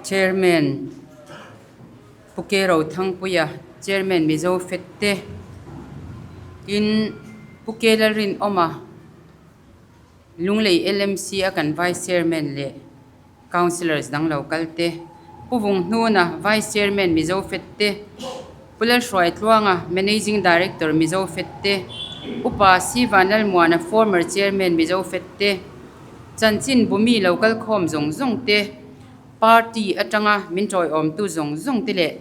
Chairman Pu Ke Rothangpuia, Chairman Mizo Fette, tin Pu Ke Lalrinawma, Lunglei LMC a kan Vice Chairman leh Councillors dang lo kal te, Pu Vunghnuna, Vice Chairman Mizo Fette, Pu Lalhruaitluanga, Managing Director Mizo Fette, Upa Si Vanlalmuana, Former Chairman Mizo Fette, Chanchin Bumi lo kal khawm zawng zawng te, Party atanga min tawiawmtu zawng zawng te leh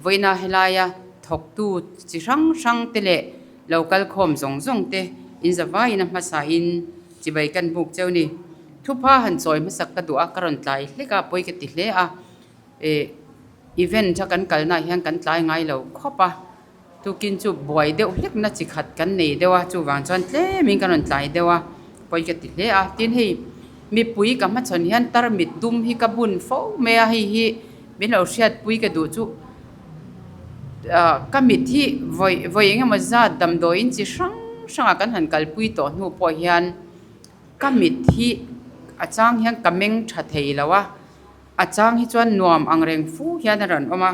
vawiina helaia thawktu chi hrang hrang te leh lo kal khawm zawng zawng te in zavaiin a hmasain chibai kan buk cheu ni. Thupha han chawi hmasak ka duh a, ka rawn tlai hlek a, pawi ka ti hle a. Ih event a kan kalnaah hian kan tlai ngai lo khawp a, tukin chu buai deuh hlekna chi khat kan nei deuh a, chuvang chuan tlemin ka rawn tlai deuh a, pawi ka ti hle a. Tin hei mipui ka hmachhawn hian tarmit dum hi ka bun fo mai a, hei hi min lo hriatpui ka duh chu ah ka mit hi vawi vawi eng emaw zat damdawiin chi hrang hrangah kan han kalpui tawh hnu pawh hian ka mit hi a chang hian ka meng tha thei lo a. A chang hi chuan nuam ang reng fu hian a rawn awm a,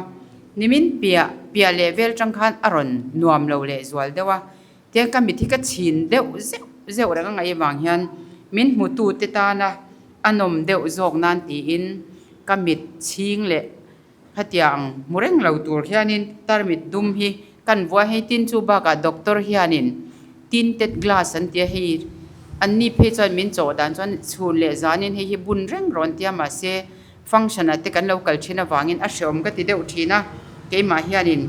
nimin piah piah leh vel tang khan a rawn nuam lo leh zual deuh a, tiang ka mit hi ka chhin deuh zeuh zeuh reng a ngaih avang hian min hmutu te tana a nawm deuh zawk nan tiin ka mit chhing leh khatiang hmu reng lo tur hianin tarmit dum hi Kan vuah hei tin chu bakah doctor hianin tinted glass an tia hei an ni phei chuan min chawh dan chuan chhun leh zanin hei hi bun reng rawn tia mahse function ah te kan lo kal thin avangin a hreawm ka ti deuh thin a keimah hianin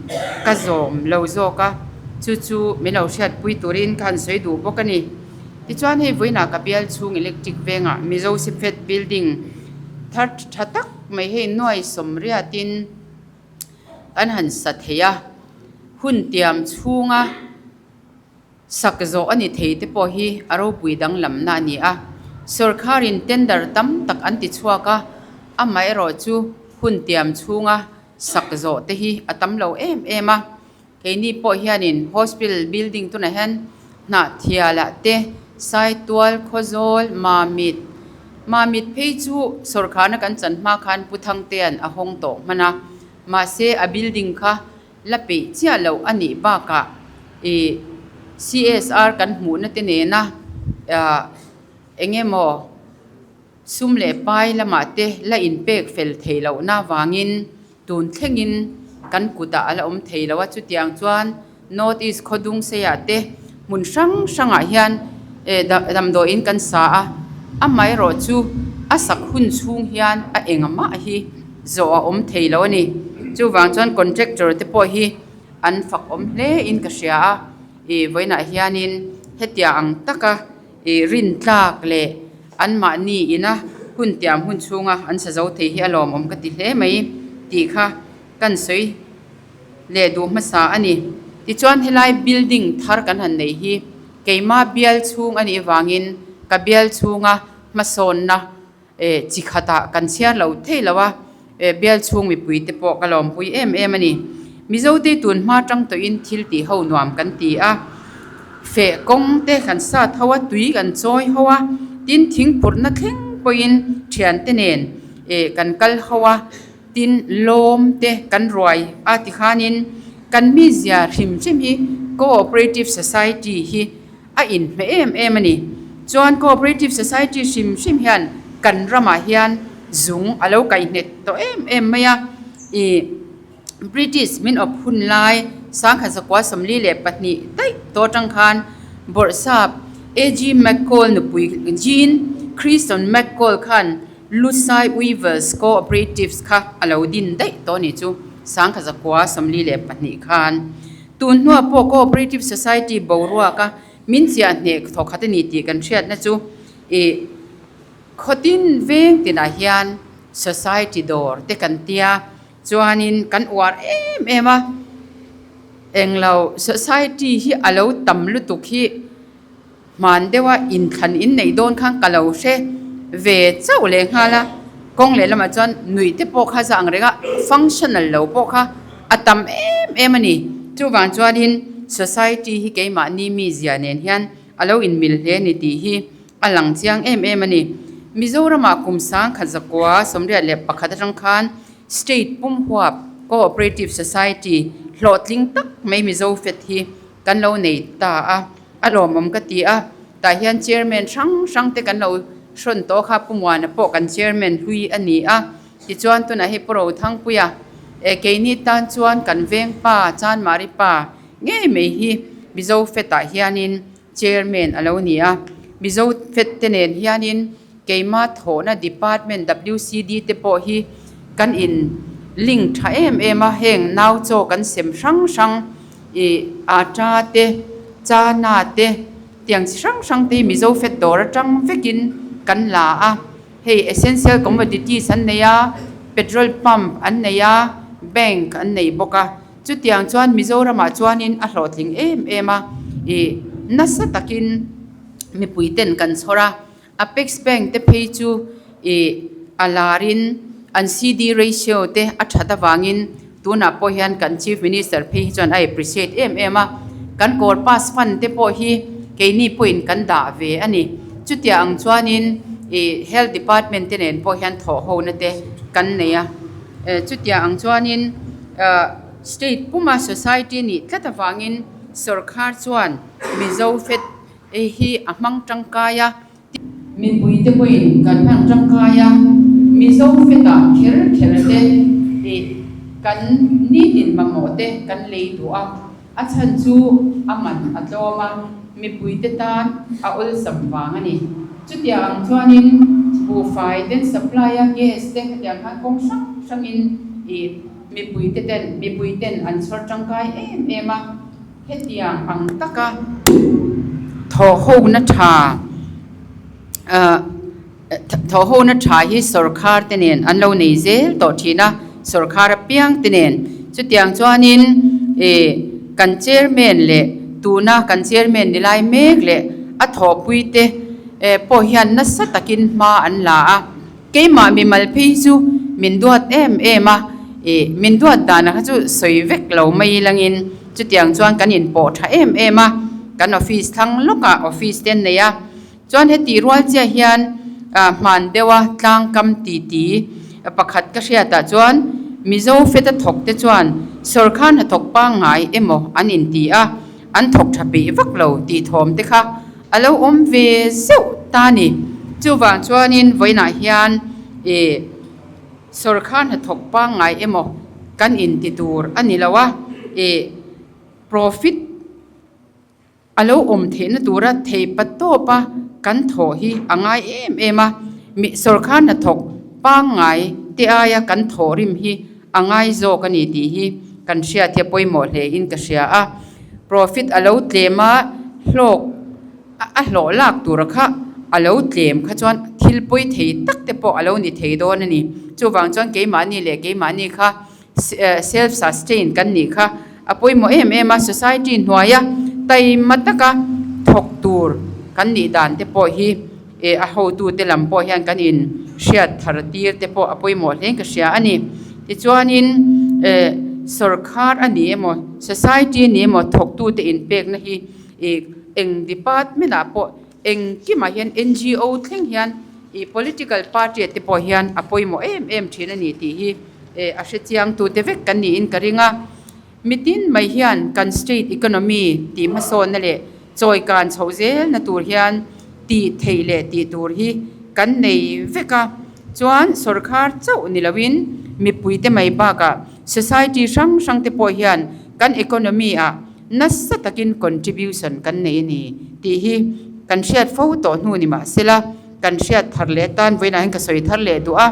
ka zawm lo zawk a chu chu min lo hriatpui turin ka han sawi duh bawk a ni. Tichuan hei vawiinah ka bial chhung electric vengah Mizo Siphet building thar tha tak mai hei nuai sawmriatin An han sa thei a, hun tiam chhunga sak zawh a ni thei te pawh hi a ropui danglamna a ni a. Sawrkharin tender tam tak an ti chhuak a, amaherawhchu hun tiam chhunga sak zawh te hi a tam lo em em a. Keini pawh hianin hospital building tunah hian Hnahthialah te, Saitual, Khawzawl, Mamit, Mamit phei chu sawrkharna kan chan hma khan Pu Thangtea'n a hawng tawh hman a, mahse a building kha la peih chiah loh a nih bakah ih CSR kan hmuhna te nena ah eng emaw sum leh pai lamah te la inpek fel theih lohna vangin Tun thlengin kan kutah a la awm thei lo a, chutiang chuan North East Khawdung Seiah te hmun hrang hrangah hian damdawiin kan sa a, amaherawh chu a sak hun chhung hian a engmah hi zawh a awm thei lo a ni. Chuvang chuan contractor te pawh hi an fak awm hle in ka hria a, ih vawiinah hianin hetiang ang taka ih rintlak leh Anmahni ina hun tiam hun chhunga an sa zo thei hi a lawmawm ka ti hle mai tih kha kan sawi leh duh hmasa a ni. Tichuan helai building thar kan han nei hi keima bial chhung a nih vangin ka bial chhunga hmasawnna eh chi khatah kan chhiar lo thei lo a, eh bial chhung mipui te pawh ka lawmpui em em a ni. Mizote tun hma tang tawhin thil tih ho nuam kan ti a, feh kawng te kan sat ho a, tui kan chawi ho a, tin thingphurhna thleng pawhin thiante nen eh kan kal ho a, tin lawm te kan ruai a tikhanin kan mizia hrim hrim hi cooperative society hi a inhmeh em em a ni. Chuan cooperative society hrim hrim hian kan ramah hian zung a lo kaihnghet tawh em em mai a, ih British min awp hun lai sangkhat zakua 42 daih tawh atang khan Bawrhsap AG McCall nupui Jean Christon McCall khan Lusai Weavers Cooperatives kha a lo din daih tawh a ni chu sangkhat zakua 42 khan. Tun hnuah pawh Cooperative Society boruaka min chiah hneh thawkhat a ni tih kan hriatna chu ih khawtin veng tinah hian Society dawr te kan tia chuanin kan uar em em a, englo Society hi a lo tam lutuk hi Hman deuha inthlan in neih dawn khan ka lo hre ve chauh leh nghal a, kawng leh lamah chuan nuih te pawh kha za ang reng a, functional lo pawh kha a tam em em a ni. Chuvang chuanin society hi keimahni mizia nen hian a lo inmil hle a ni tih hi a lang chiang em em a ni. Mizoramah kum 1981 atang khan. State pum huap Cooperative Society hlawhtling tak mai Mizo Fed hi kan lo nei ta a, a lawmawm ka ti a. Tah hian Chairman hrang hrang te kan lo hrawn tawh kha Pu Muana pawh kan Chairman hlui a ni a. Tichuan tunah hei Pu Rothangpuia eh keini tan chuan kan veng pa Chanmari pa ngei mai hi Mizo Fed ah hianin Chairman a lo ni a. Mizo Fed te nen hianin keima thawhna Department WCD te pawh hi kan in link tha em em a, heng nau chaw kan sem hrang hrang ih atta te, chana te tiang chi hrang hrang te hi Mizo Fed dawr atang vekin kan la a. Hei essential commodities an nei a, petrol pump an nei a, bank an nei bawk a. Chutiang chuan Mizoramah chuanin a hlawhtling em em a, ih nasa takin mipuiten kan chhawr a, Apex Bank te phei chu ih a larin an CD ratio te a that avangin tunah pawh hian kan Chief Minister phei hi chuan a appreciate em em a, kan Corpus Fund te pawh hi keini pawhin kan dah ve a ni. Chutiang ang chuanin ih Health Department te nen pawh hian thawhhona te kan nei a. Chutiang ang chuanin state puma society nih tlat avangin sorkar chuan Mizo Fed hi a hmang tangkai a. Mipuite pawhin kan hmang tangkai a, Mizo Fed-ah kher kher te kan nitin mamawh te kan lei duh a, a chhan chu a man a tlawm a, mipuite tan a awlsam vang a ni. Chutiang ang chuanin buhfai ten supply a gas te khatiang khan kawng hrang hrangin ih mipuite ten mipui ten an chhawr tangkai em em a, hetiang ang taka thawhhona tha ah thawhhona tha hi sawrkhar te nen an lo nei zel tawh thin a, sawrkhar apiang te nen chutiang chuanin ih kan chairman leh tuna kan chairman ni lai mek leh a thawhpui te eh pawh hian nasa takin hma an la a, keimah mimal phei chu min duat em em a, ih min duat danah kha chu sawi vek lo mai langin chutiang chuan kan inpawh tha em em a, kan office thlang lawkah office te an nei a. Chuan heti rual chiah hian hman deuha tlangkam titi pakhat ka hriatah chuan Mizo feta thawk te chuan sawrkar hnathawk pangngai emaw an inti a, an thawk tha peih vak lo tih thawm te kha a lo awm ve zeuh ta ni. Chuvang chuanin vawiinah hian ih sawrkar hnathawk pangngai emaw kan inti tur a ni lo a, ih profit. A lo awm theihna tura thei pa tawpa kan thawh hi a ngai em em a, mi sawrkar hnathawk pangngai te aia kan thawh rim hi a ngai zawk a ni tih hi kan hriat hi a pawimawh hle in ka hria a. Profit a lo tlem a, hlawk a hlawh lak tura kha a lo tlem kha chuan thil pawi thei tak te pawh a lo ni thei dawn a ni. Chuvang chuan keimahni leh keimahni kha Self sustain kan nih kha a pawimawh em em a, society hnuaia taima taka thawk tur kan nih dan te pawh hi eh a hotute lam pawh hian kan in hriat thar tir te pawh a pawimawh hle ka hria a ni. Tichuanin eh sawrkhar a ni emaw society a ni emaw thawktute inpekna hi ih eng department ah pawh Engkimah hian NGO thleng hian ih political party ah te pawh hian a pawimawh em em thin a ni tih hi eh a hrechiang tute vek kan niin ka ring a. Mitin mai hian kan state economy tih hmasawnna leh chawi kan chhoh zelna tur hian tih theih leh tih tur hi kan nei vek a. Chuan sawrkhar chauh ni loin mipuite mai bakah society hrang hrang te pawh hian kan economy ah Nasa takin contribution kan nei a ni tih hi kan hriat fo tawh hnu ni mahsela kan hriat thar leh atan vawiinah hian ka sawi thar leh duh a.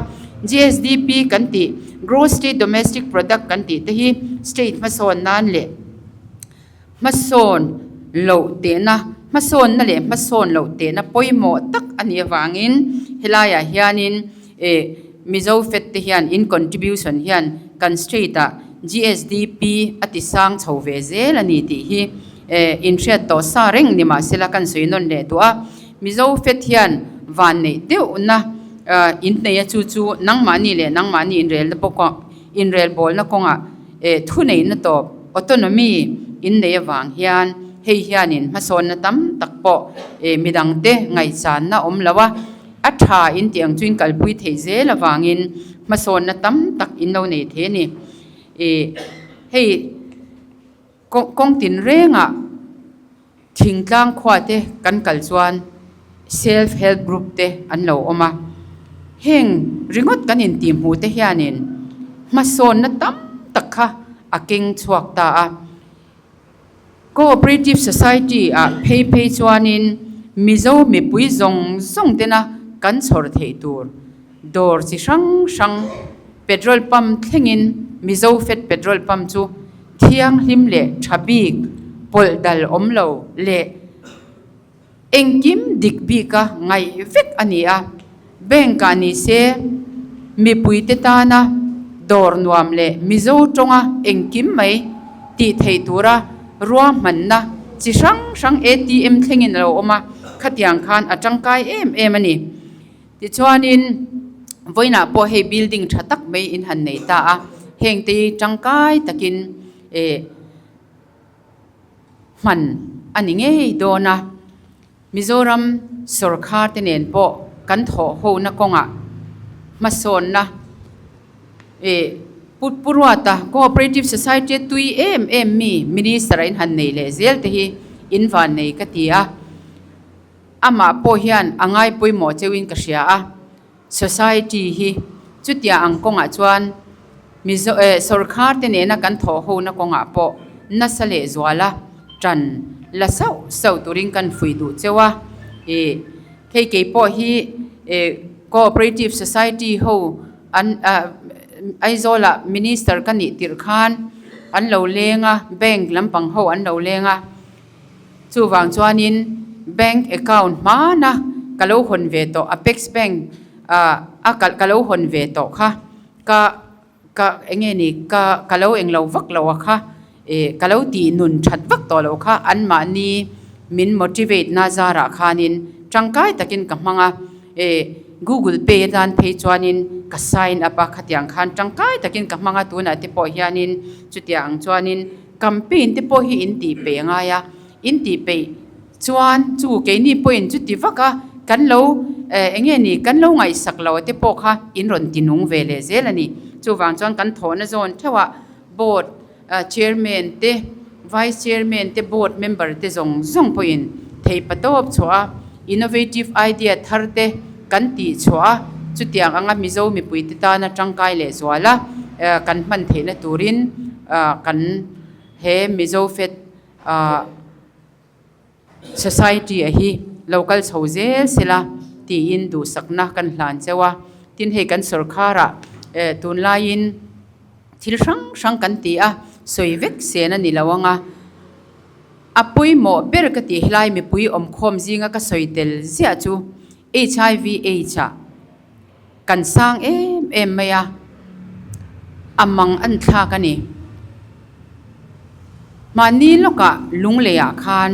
GSDP kan tih, Gross State Domestic Product kan tih te hi state hmasawn nan leh hmasawn loh tehna, hmasawnna leh hmasawn loh tehna pawimawh tak a nih avangin helaiah hianin Eh, Mizo Fed te hian in contribution hian kan state ah GSDP a ti sang chho ve zel a ni tih hi eh inhriat tawh sa reng ni mahsela kan sawi nawn leh duh a. Mizo Fed hian van neih deuhna ah in nei a chu chu nangmahni leh nangmahni inrelna bawk ah inrelbawlna kawngah eh thuneihna tawp autonomy in nei avang hian hei hianin hmasawnna tam tak pawh eh midangte ngaihsanna awm lo a. A tha in tih ang chu in kalpui theih zel avangin hmasawnna tam tak in lo nei thei a ni. Ih hei kawng tinrengah thingtlang khua te kan kal chuan self help group te an lo awm a, heng ringawt kan intihhmuh te hianin hmasawnna tam tak kha a keng chhuak ta a. Cooperative Society ah phei phei chuanin Mizo mipui zawng zawng tena kan chhawr theih tur dawr chi hrang hrang petrol pump thlengin Mizo Fed petrol pump chu thianghlim leh tha bik pawlh dal awm lo leh Engkim dik bika ngaih vek a ni a, bank ah ni se mipuite tana dawr nuam leh Mizo tawnga engkim mai tih theih tura ruahmanna chi hrang hrang ATM thlengin a lo awm a, khatiang khan a tangkai em em a ni. Tichuanin vawiinah pawh hei building tha tak mai in han nei ta a, hengte hi tangkai takin eh. Hman a ni ngei dawn a, Mizoram sawrkhar te nen pawh kan thawh hona kawngah hmasawnna ih Pu Ruata Cooperative Society a tui em em mi Minister a inhan nei leh zel te hi in van nei ka ti a, amah pawh hian a ngai pawimawh cheuhin ka hria a. Society hi chutia ang kawngah chuan Mizo eh sawrkhar te nena kan thawh hona kawngah pawh nasa leh zuala tan la sauh sauh turin kan fuih duh cheu a. Ih hei kei pawh hi eh Cooperative Society ho an ah Aizawlah Minister ka nih tirh khan an lo leng a, bank lampang ho an lo leng a. Chuvang chuanin bank account hmana ka lo hawn ve tawh Apex Bank ah a kalh ka lo hawn ve tawh kha ka ka eng nge ni ka ka lo englo vak lo a kha ih ka lo tih nun that vak tawh loh kha anmahni min motivate na zarah khanin tangkai takin ka hmang a ih Google Pay atan phei chuanin ka sign up a khatiang khan tangkai takin ka hmang a tunah te pawh hianin chutiang ang chuanin. Campaign te pawh hi in tih peih a ngai a, in tih peih chuan chu keini pawhin chuti vak a kan lo eh eng nge ni kan lo ngaihsak lo te pawh kha in rawn ti nung ve leh zel a ni. Chuvang chuan kan thawhna zawn theuh ah board chairman te vice chairman te board member te zawng zawng pawhin thei patawp chhuah a innovative idea thar te kan tih chhuah a chutiang anga Mizo mipui te tana tangkai leh zual a kan hman theihna turin kan he Mizo Fed Society a hi lo kal chho zel sela tiin duhsakna kan hlan cheu a, tin hei kan sawrkharah tunlaiin thil hrang hrang kan ti a, sawi vek sen a ni lo ang a, a pawimawh ber ka tih helai mipui awmkhawm zinga ka sawi tel ziah chu HIV AIDS ah. Kan sang em em mai a, a mang an thlak a ni. Mahni lawkah Lungleiah khan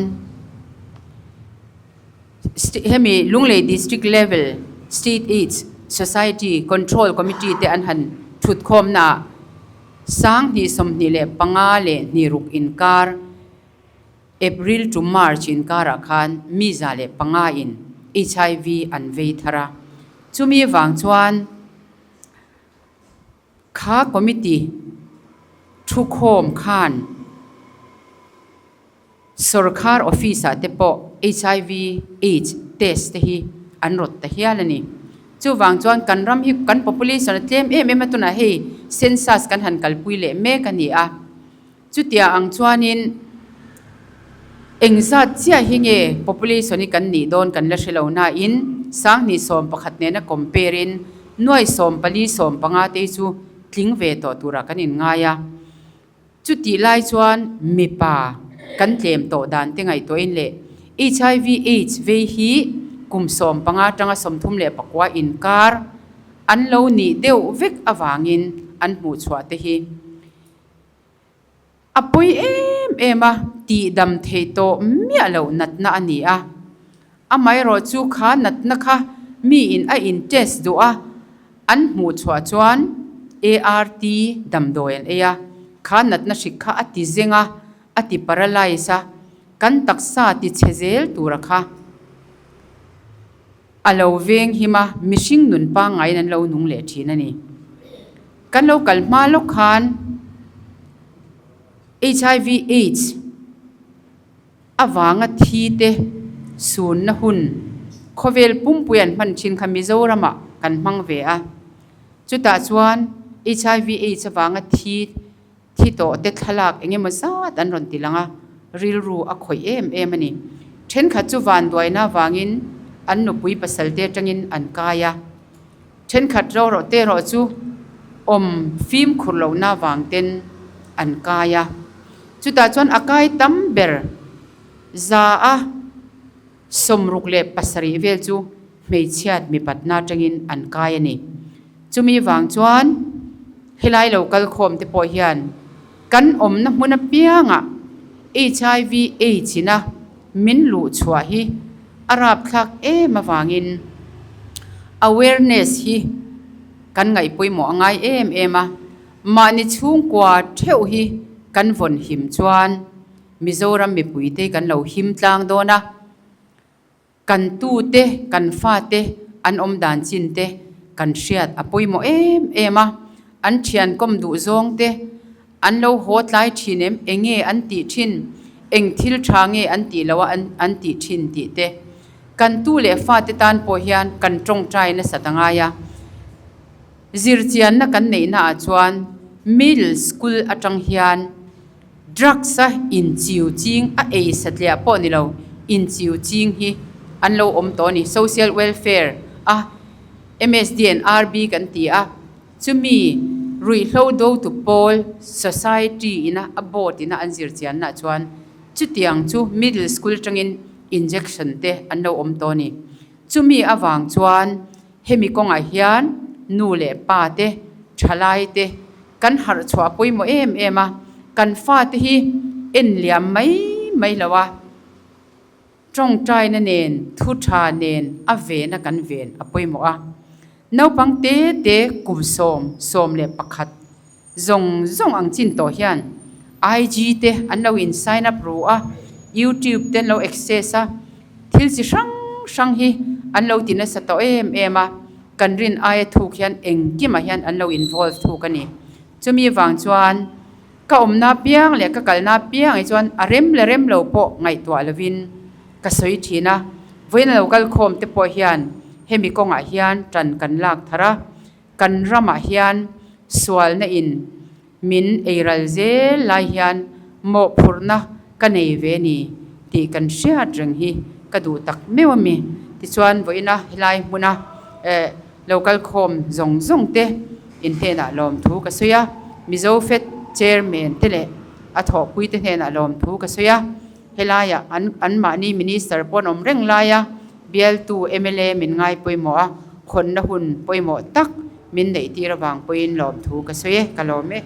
hemi Lunglei District Level State Aids Society Control Committee te an han thutkhawmnaah 2025 leh hniruk inkar April to March inkarah khan mi 105 in HIV an vei thar a, chumi vang chuan kha committee thukhawm khan sawrkhar office ah te pawh HIV AIDS test te hi an rawt ta hial a ni. Chuvang chuan kan ram hi kan population a tlem em em a, tunah hei census kan han kalpui leh mek a ni a. Chutia ang chuanin engzat chiah hi nge population hi kan nih dawn kan la hre lo nain 2011 nena compare in 4045 te hi chu tling ve tawh turah kan inngai a. Chutih lai chuan mipa kan tlem tawh dan te ngaihtuahin leh HIV AIDS vei hi kum 15 atanga 39 inkar an lo nih deuh vek avangin an hmuhchhuah te hi A pawi em em a, tihdam theih tawh miah loh natna a ni a. Amaherawh chu kha natna kha miin a in test duh a, an hmuh chhuah chuan ART damdawi an ei a, kha natna hrik kha a ti zeng a, a ti paralyze a, kan taksa ti chhe zel tura kha. A lo veng him a, mihring nun pangngaiin an lo nung leh thin a ni. Kan lo kal hma lawk khan HIV aids avanga thi te sunna hun khawvel pumpui an hman thin kha Mizoramah kan hmang ve a. Chutah chuan HIV aids avanga thi Thi tawh te thlalak eng emaw zat an rawn ti lang a, rilru a khawih em em a ni. Thenkhat chu vanduaina avangin an nupui pasal te atangin an kai a, thenkhat ro rawh te erawh chu awm fimkhur lohna avang ten an kai a. Chutah chuan a kai tam ber za a 67 vel chu hmeichhiat mipatna atangin an kai a ni. Chumi vang chuan helai lo kal khawm te pawh hian kan awmna hmun apiangah HIV Aids ina min luh chhuah hi a rapthlak em avangin awareness hi kan ngaihpawimawh a ngai em em a, mahni chhungkua theuh hi kan vawn him chuan Mizoram mipuite kan lo him tlang dawn a, kan tute, kan fate an awm dan chin te kan hriat a pawimawh em em a, an thian kawm duh zawng te, an lo haw tlai thin em, eng nge an tih thin, eng thil tha nge an tih loh a an tih thin tih te, kan tu leh fate tan pawh hian kan tawngtai nasat a ngai a. Zirchianna kan neihnaah chuan middle school atang hian Drugs a inchiu ching a ei satliah pawh ni lo, inchiu ching hi an lo awm tawh a ni. Social welfare a MSD and RB kan ti a, chumi ruihhlo dotu pawl society ina a board ina an zir chiannaah chuan chutiang chu middle school atangin injection te an lo awm tawh a ni. Chumi avang chuan hemi kawngah hian nu leh pa te, thalai te, Kan harh chhuah pawimawh em em a, kan fate hi en liam mai mai lo a, tawngtaina nen, thu tha nen a vena kan ven a pawimawh a. Naupang te te kum 11 zawng zawng ang chin tawh hian IG te an lo in sign up ru a, YouTube te an lo access a, thil chi hrang hrang hi an lo ti nasa tawh em em a. Kan rin aia thuk hian engkimah hian an lo involve thuk a ni. Chumi vang chuan ka awmna piang leh ka kalna piang hi chuan a rem leh rem lo pawh ngaihtuah lovin ka sawi thin a. Vawiin a lo kal khawm te pawh hian hemi kawngah hian tan kan lak thar a, kan ramah hian sualna in min eiral zel lai hian mawhphurhna ka nei ve ni tih kan hriat reng hi ka duh tak meuh a mi. Tichuan vawiina helai hmuna eh lo kal khawm zawng zawng te in hnenah lawmthu ka sawi a, Mizo Fed Chairman te leh a thawhpui te hnenah lawmthu ka sawi a, helaiah an anmahni Minister pawh an awm reng laia bialtu mla min ngai pawimawh a, khawnna hun pawimawh tak min neih tir avang pawhin lawmthu ka sawi e, ka lawm e.